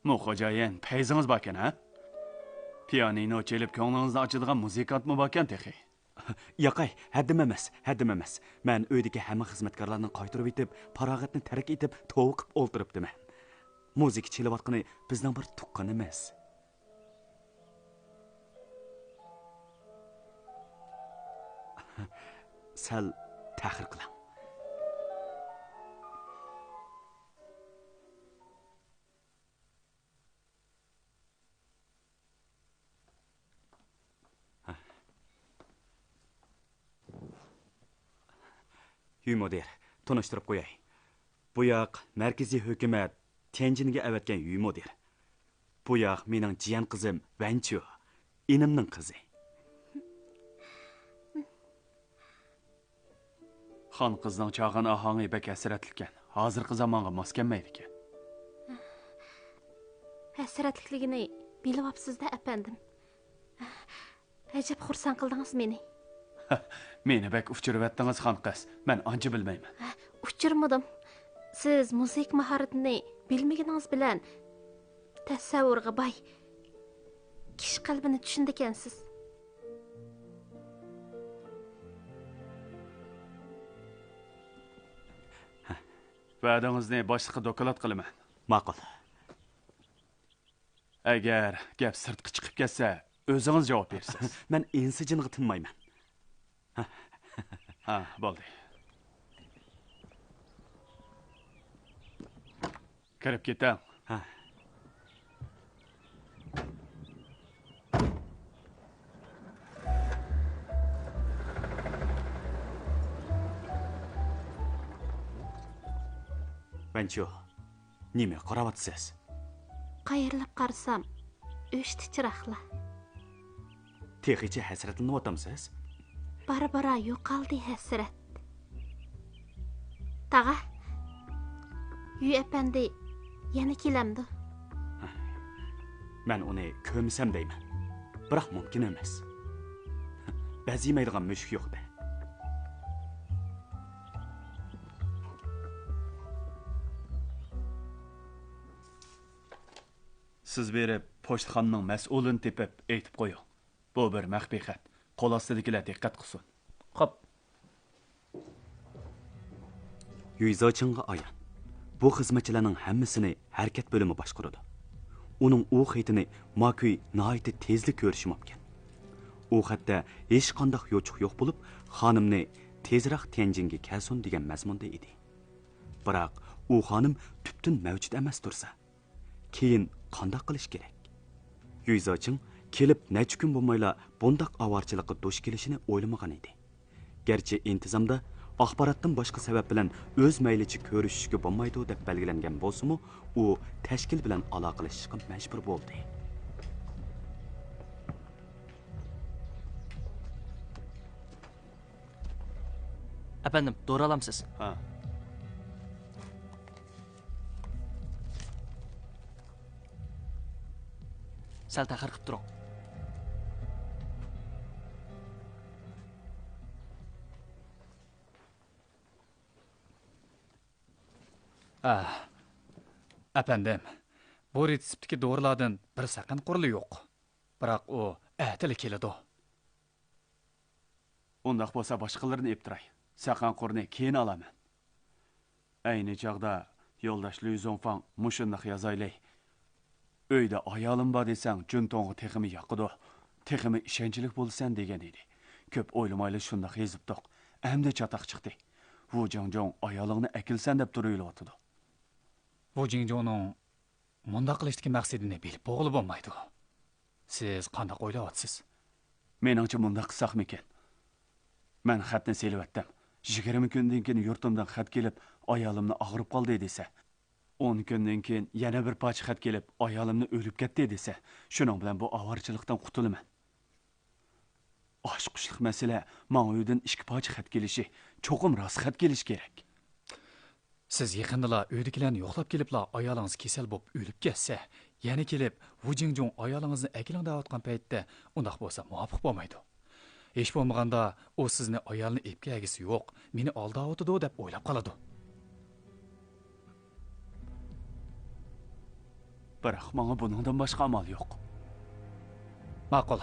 مو خوجايىن، پەيزىڭىز باركەن، ھە؟ پىيانىنو چېلىپ كۆڭلىڭىزنى ئاچىدىغان مۇزىكانتمۇ باركەن تېخى. ياقەي، ھەددىم ئەمەس، ھەددىم ئەمەس. مەن ئۆيدىكى ھەممە خىزمەتكارلارنى قايتۇرۇۋېتىپ، پاراغەتنى تەرك ئېتىپ، توۋا قىپ ئولتۇرۇپتىمەن. مۇزىكا چېلىۋاتقىنى بىزنىڭ بىر تۇغقىنىمىز. سەل تەخىر قىلىڭ. يۈ مۇدىر، تونۇشتۇرۇپ قوياي. بۇ ياق مەركىزىي ھۆكۈمەت تيەنجىنگە ئەۋەتكەن يۈي مۇدىر. بۇ ياق مېنىڭ جىيەن قىزىم ۋەنچيۇ، ئىنىمنىڭ قىزى. خان قىزنىڭ چاغان ئاھاڭى بەك ھەسرەتلىككەن. ھازىرقى زامانغا ماس كەلمەيدىكەن. ھەسرەتلىكلىكىنى بىلىۋاپسىز-دە، ئەپەندىم. ئەجەب خۇرسەن قىلدىڭىز مېنى. مېنى بەك ئۇچۇرۇۋەتتىڭىز، خان قىز. مەن ئانچە بىلمەيمەن. ئۇچۇرمىدىم. سىز مۇزىكا ماھارىتىنى بىلمىگىنىڭىز بىلەن تەسەۋۋۇرغا باي، كىشى قەلبىنى چۈشىنىدىكەنسىز. ۋەدىڭىزنى باشلىققا دوكلات قىلىمەن. ماقۇل. ئەگەر گەپ سىرتقا چىقىپ كەتسە، ئۆزىڭىز جاۋاب بېرىسىز. مەن ئىنسىجىنغا تىنمايمەن. ھە، بولدى. كىرىپ كېتىڭ. ھە. ۋەنچيۇ، نېمە قاراۋاتىسىز؟ قايرىلىپ قارىسام، ئۆچتە چىراغلار. تېخىچە ھەسرەتلىنىۋاتامسىز؟ بارا-بارا يوقالدى ھەسرەت. تاغا، يۈي ئەپەندى يەنە كېلەمدۇ؟ مەن ئۇنى كۆرمىسەم دەيمەن. بىراق مۇمكىن ئەمەس. بەز يېمەيدىغان مۈشۈك يوق-دە. سىز بېرىپ، پوچتىخانىنىڭ مەسئۇلىنى تېپىپ، ئېيتىپ قويۇڭ. بۇ بىر مەخپىي خەت. قول ئاستىدىكىلەر دىققەت قىلسۇن. خوپ. يۈي زېچىڭغا ئايان، بۇ خىزمەتچىلەرنىڭ ھەممىسىنى ھەرىكەت بۆلۈمى باشقۇرىدۇ. ئۇنىڭ ئۇ خېتىنى ماكۈي ناھايىتى تېزلا كۆرۈشى مۇمكىن. ئۇ خەتتە ھېچقانداق يوچۇق يوق بولۇپ، خانىمنى تېزراق تيەنجىنگە كەلسۇن دېگەن مەزمۇندا ئىدى. بىراق ئۇ خانىم تۈپتىن مەۋجۇت ئەمەس تۇرسا، كېيىن قانداق قىلىش كېرەك؟ يۈي زېچىڭ كېلىپ نەچچە كۈن بولمايلا بۇنداق ئاۋارىچىلىققا دۇچ كېلىشىنى ئويلىمىغان ئىدى. گەرچە ئىنتىزامدا ئاخباراتتىن باشقا سەۋەب بىلەن ئۆز مەيلىچە كۆرۈشۈشكە بولمايدۇ دەپ بەلگىلەنگەن بولسىمۇ، ئۇ تەشكىل بىلەن ئالاقىلىشىشقا مەجبۇر بولدى. ئەپەندىم، دورا ئالامسىز؟ ھە. سەل تەخىر قىپ تۇرۇڭ. ئە، ئەپەندىم، بۇ رېتسېپتتىكى دورىلاردىن بىر سەقەن قورۇلى يوق. بىراق ئۇ ئەتىلا كېلىدۇ. ئۇنداق بولسا باشقىلىرىنى ئېلىپ تۇراي. سەقەن قورۇنى كېيىن ئالارمەن. ئەينى چاغدا يولداش لۈي زۇڭفاڭ مۇشۇنداق يازايلى. ئۆيدە ئايالىم بار دېسەڭ، جۈنتوڭغا تېخىمۇ ياقىدۇ. تېخىمۇ ئىشەنچلىك بولىسەن دېگەن ئىدى. كۆپ ئويلىمايلا شۇنداق يېزىپتۇق. ئەمدى چاتاق چىقتى. ۋۇ جىڭجۇڭ ئايالىڭنى ئەكېلىسەن دەپ تۇرۇۋېلىۋاتىدۇ. ۋۇ جىڭجۇڭنىڭ مۇنداق قىلىشتىكى مەقسىتىنى بىلىپ بولغىلى بولمايدۇ. سىز قانداق ئويلاۋاتىسىز؟ مېنىڭچە مۇنداق قىلساقمىكىن؟ مەن خەتنى سېلىۋەتتىم. يىگىرمە كۈندىن كېيىن يۇرتۇمدىن خەت كېلىپ، ئايالىمنى ئاغرىپ قالدى دېسە، ئون كۈندىن كېيىن يەنە بىر پارچە خەت كېلىپ، ئايالىمنى ئۆلۈپ كەتتى دېسە، شۇنىڭ بىلەن بۇ ئاۋارىچىلىقتىن قۇتۇلىمەن. ئاچقۇچلۇق مەسىلە، ماڭا ئۆيدىن ئىككى پارچە خەت كېلىشى، چوقۇم راست خەت كېلىشى كېرەك. سىز يېقىندىلا ئۆيدىكىلەرنى يوقلاپ كېلىپلا، ئايالىڭىز كېسەل بولۇپ ئۆلۈپ كەتسە، يەنە كېلىپ، ۋۇ جىڭجۇڭ ئايالىڭىزنى ئەكېلىڭ دەۋاتقان پەيتتە، ئۇنداق بولسا مۇۋاپىق بولمايدۇ. ھېچ بولمىغاندا، ئۇ سىزنى ئايالىنى ئېلىپ كەلگۈسى يوق، مېنى ئالداۋاتىدۇ دەپ ئويلاپ قالىدۇ. بىراق ماڭا بۇنىڭدىن باشقا ئامال يوق. ماقۇل.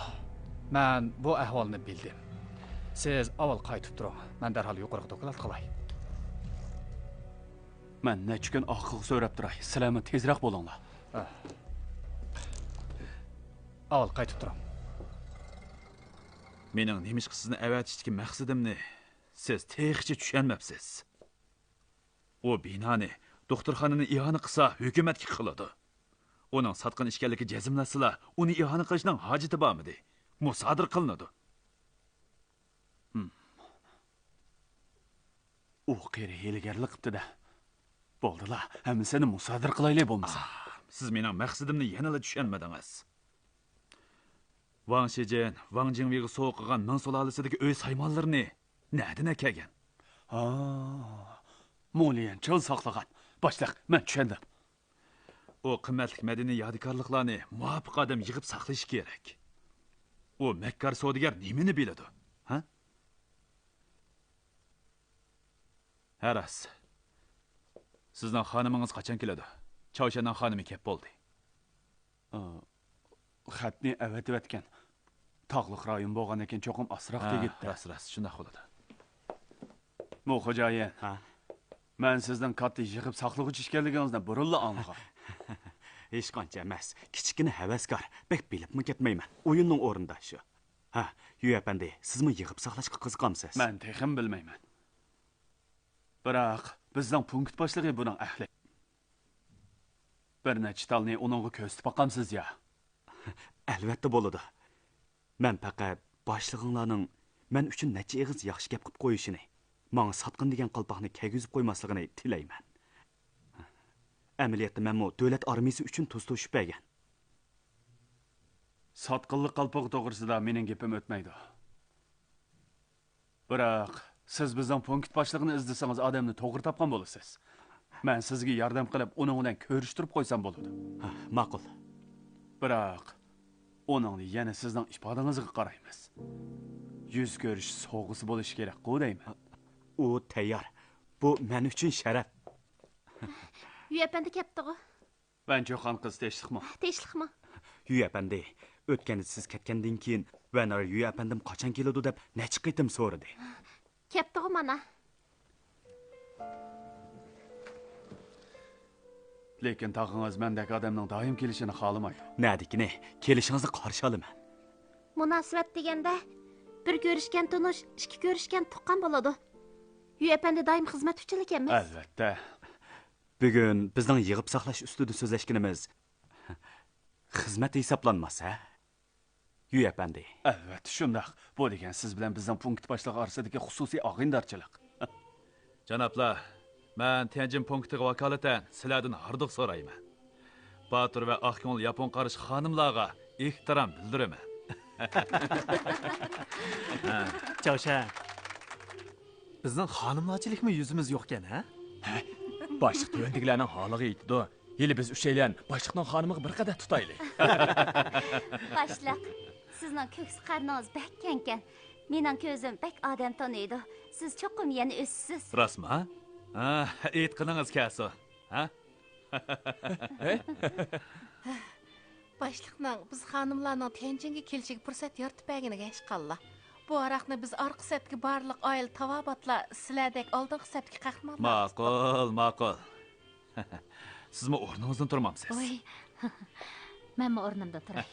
مەن بۇ ئەھۋالنى بىلدىم. سىز ئاۋۋال قايتىپ تۇرۇڭ. مەن دەرھال يۇقىرىغا دوكلات قىلاي. مەن نەچچە كۈن ئارقىغا سۆرەپ تۇراي. سىلەرمۇ تېزرەك بولۇڭلار. ئاۋۋال قايتىپ تۇرۇڭ. مېنىڭ نېمىشقا سىزنى ئەۋەتىشتىكى مەقسىتىمنى سىز تېخىچە چۈشەنمەپسىز. ئۇ بىنانى، دوختۇرخانىنى ئىئانە قىلسا، ھۆكۈمەتكە قىلىدۇ. ئۇنىڭ ساتقان ئىكەنلىكى جەزملەنسىلا، ئۇنى ئىئانە قىلىشنىڭ ھاجىتى بارمىدى؟ مۇسادىرە قىلىنىدۇ. ھىم. ئۇ قېرى ھىيلىگەرلىك قىپتۇ-دە. بولدىلا، ھەممىسىنى مۇسادىرە قىلايلى بولمىسا. ئاھ، سىز مېنىڭ مەقسىتىمنى يەنىلا چۈشەنمىدىڭىز. ۋاڭ شىجىن، ۋاڭ جىڭۋېيغا سوۋغا قىلغان مىڭ سۇلالىسىدىكى ئۆي سايمانلىرىنى نەدىن ئەكەلگەن؟ ھا، موليەن چىڭ ساقلىغان. باشلىق، مەن چۈشەندىم. ئۇ قىممەتلىك مەدەنىي يادىكارلىقلارنى مۇۋاپىق ئادەم يىغىپ ساقلىشى كېرەك. ئۇ مەككار سودىگەر نېمىنى بىلىدۇ؟ ھە؟ ھە راست. سىزنىڭ خانىمىڭىز قاچان كېلىدۇ؟ چاۋشيەننىڭ خانىمى كەپ بولدى. ئا، خەتنى ئەۋەتىۋەتكەن. تاغلىق رايون بولغاندىكىن چوقۇم ئاسراق ھە، تېگىپتۇ. راست، راست، شۇنداق بولىدۇ. مو خوجايىن. ھە؟ مەن سىزنىڭ كاتتا يىغىپ ساقلىغۇچى ئىكەنلىكىڭىزنى بۇرۇنلا ئاڭلىغان. ھېچقانچە ئەمەس. كىچىككىنە ھەۋەسكار. بەك بىلىپمۇ كەتمەيمەن. ئويۇننىڭ ئورنىدا شۇ. ھە، يۈ ئەپەندى، سىزمۇ يىغىپ ساقلاشقا قىزىقامسىز؟ مەن تېخىمۇ بىلمەيمەن. بىراق، بىزنىڭ پونكىت باشلىقى بۇنىڭ ئەھلى. بىر نەچچە تالنى ئۇنىڭغا كۆرسىتىپ باقامسىز يا؟ ئەلۋەتتە بولىدۇ. مەن پەقەت باشلىقىڭلارنىڭ مەن ئۈچۈن نەچچە ئېغىز ياخشى گەپ قىپ قويۇشىنى، ماڭا ساتقىن دېگەن قالپاقنى كەيگۈزۈپ قويماسلىقىنى تىلەيمەن. ئەمەلىيەتتە مەنمۇ دۆلەت ئارمىيىسى ئۈچۈن تۇز توشۇپ بەرگەن. ساتقىنلىق قالپىقى توغرىسىدا مېنىڭ گېپىم ئۆتمەيدۇ. بىراق، سىز بىزنىڭ پونكىت باشلىقىنى ئىزدىسىڭىز، ئادەمنى توغرا تاپقان بولىسىز. مەن سىزگە ياردەم قىلىپ، ئۇنىڭ بىلەن كۆرۈشتۈرۈپ قويسام بولىدۇ. ھە، ماقۇل. بىراق، ئۇنىڭدا يەنە سىزنىڭ ئىپادىڭىزگە قارايمىز. يۈز كۆرۈش سوۋغىسى بولۇشى كېرەكقۇ دەيمەن. ئۇ تەييار. بۇ مەن ئۈچۈن شەرەپ. يۈ ئەپەندى كەپتىغۇ. ۋەنچۇخان قىز تىنچلىقمۇ؟ تىنچلىقمۇ؟ يۈ ئەپەندى، ئۆتكەندە سىز كەتكەندىن كېيىن، ۋەنئېر يۈ ئەپەندىم قاچان كېلىدۇ دەپ نەچچە قېتىم سورىدى. كەپتىغۇ مانا. لېكىن تاغىڭىز مەندەك ئادەمنىڭ دائىم كېلىشىنى خالىمايدۇ. نەدىكىنى، كېلىشىڭىزنى قارشى ئالىمەن. مۇناسىۋەت دېگەندە، بىر كۆرۈشكەن تونۇش، ئىككى كۆرۈشكەن تۇغقان بولىدۇ. يۈ ئەپەندى دائىم خىزمەت ئۈچۈنلا كەلمەس. ئەلۋەتتە. بۈگۈن بىزنىڭ يىغىپ ساقلاش ئۈستىدە سۆزلەشكىنىمىز خىزمەت ھېسابلانماس، ھە؟ يۈ ئەپەندى. ئەلۋەتتە شۇنداق. بۇ دېگەن سىز بىلەن بىزنىڭ پونكىت باشلىقى ئارىسىدىكى خۇسۇسىي ئاغىنىدارچىلىق. جانابلار، مەن تيەنجىن پونكىتىغا ۋاكالىتەن سىلەردىن ھاردۇق سورايمەن. باتۇر ۋە ئاق كۆڭۈل ياپون قارىشى خانىملارغا ئېھتىرام بىلدۈرىمەن. چاۋشيەن، بىزنىڭ خانىملارچىلىكمۇ يۈزىمىز يوقكەن، ھە؟ ھە، باشلىق تۆۋەندىكىلەرنىڭ ھالىغا يېتىدۇ. ھېلى بىز ئۈچەيلەن باشلىقنىڭ خانىمىغا بىر قەدەھ تۇتايلى. باشلىق، سىزنىڭ كۆكسى قارنىڭىز بەك كەڭكەن. مېنىڭ كۆزۈم بەك ئادەم تونۇيدۇ. سىز چوقۇم يەنە ئۆسىسىز. راستمۇ؟ ھە، ئېيتقىنىڭىز كەلسۇن. ھە؟ باشلىقنىڭ بىز خانىملارنىڭ تيەنجىنگە كېلىشىگە پۇرسەت يارىتىپ بەرگىنىگە ھەشقاللا. بۇ ھاراقنى بىز ئارقا سەپتىكى بارلىق ئائىلە تاۋابىئاتلار سىلەردەك ئالدىنقى سەپتىكى قەھرىمانلار. ماقۇل، ماقۇل. سىزمۇ ئورنىڭىزدىن تۇرمامسىز؟ ۋوي، مەنمۇ ئورنۇمدا تۇراي.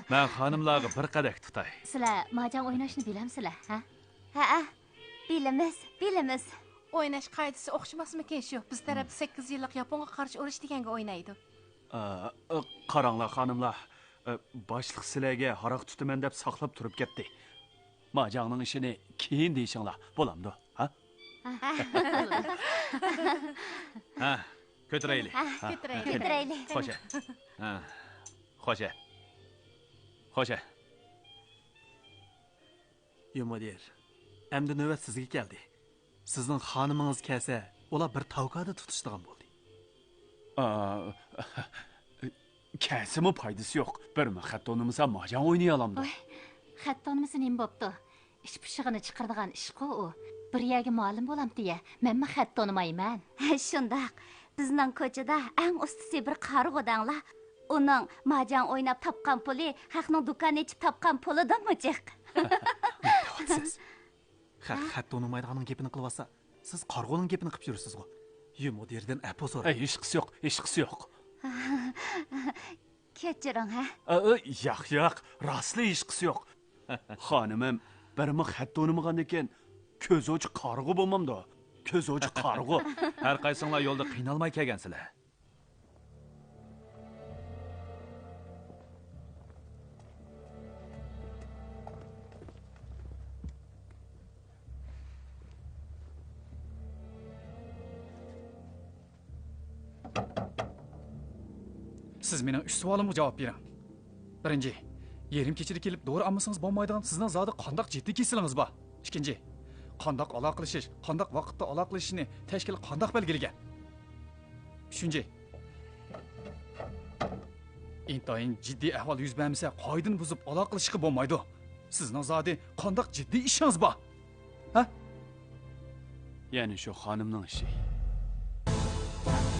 مەن خانىملارغا بىر قەدەھ تۇتاي. سىلەر ماجاڭ ئويناشنى بىلەمسىلەر، ھە؟ ھەئە، بىلىمىز، بىلىمىز. ئويناش قائىدىسى ئوخشىماسمىكىن شۇ؟ بىز تەرەپتە سەككىز يىللىق ياپونغا قارشى ئۇرۇش دېگەنگە ئوينايدۇ. ئا، ئا، قاراڭلار، خانىملار، ئا، باشلىق سىلەرگە ھاراق تۇتىمەن دەپ ساقلاپ تۇرۇپ كەتتى. ماجاڭنىڭ ئىشىنى كېيىن دېيىشىڭلار، بولامدۇ؟ ھە؟ ھە، كۆتۈرەيلى. ھە، ھە، كۆتۈرەيلى. كۆتۈرەيلى. خوشە. ھە. خوشە. خوشە. يۈ مۇدىر، ئەمدى نۆۋەت سىزگە كەلدى. سىزنىڭ خانىمىڭىز كەلسە، ئۇلار بىر تاۋكادا تۇتۇشىدىغان بولدى. ئا، كەلسىمۇ پايدىسى يوق. بىرمۇ خەت تونۇمىسا ماجاڭ ئوينىيالامدۇ؟ ۋاي، خەت تونۇمىسا نېمە بوپتۇ؟ ئىچ پۇشۇقىنى چىقىرىدىغان ئىشقۇ ئۇ. بىر يەرگە مۇئەللىم بولامتى يە، مەنمۇ خەت تونۇمايمەن. شۇنداق. بىزنىڭ كوچىدا ئەڭ ئۇستىسى بىر قارىغۇ دەڭلا. ئۇنىڭ ماجاڭ ئويناپ تاپقان پۇلى خەقنىڭ دۇكان ئېچىپ تاپقان پۇلىدىنمۇ جىق. نېمە دەۋاتىسىز؟ خەق خەت تونۇمايدىغاننىڭ گېپىنى قىلىۋاتسا، سىز قارىغۇنىڭ گېپىنى قىپ يۈرىسىزغۇ. يۈ مۇدىردىن ئەپۇ سوراڭ. ئەي، ھېچقىسى يوق، ھېچقىسى يوق. كەچۈرۈڭ، ھە؟ ئە، ئە، ياق، ياق، راستلا ھېچقىسى يوق. خانىمىم بىرمۇ خەت تونۇمىغاندىكىن، كۆزى ئوچۇق قارىغۇ بولمامدۇ؟ كۆزى ئوچۇق قارىغۇ. ھەر قايسىڭلار يولدا قىينالماي كەلگەنسىلەر. سىز مېنىڭ ئۈچ سوئالىمغا جاۋاب بېرىڭ. بىرىنچى، يېرىم كېچىدە كېلىپ دورا ئالمىسىڭىز بولمايدىغان سىزنىڭ زادى قانداق جىددىي كېسىلىڭىز بار؟ ئىككىنچى، قانداق ئالاقىلىشىش، قانداق ۋاقىتتا ئالاقىلىشىشنى تەشكىل قانداق بەلگىلىگەن؟ ئۈچىنچى، ئىنتايىن جىددىي ئەھۋال يۈز بەرمىسە، قائىدىنى بۇزۇپ ئالاقىلىشىشقا بولمايدۇ. سىزنىڭ زادى قانداق جىددىي ئىشىڭىز بار؟ ھە؟ يەنە شۇ خانىمنىڭ ئىشى.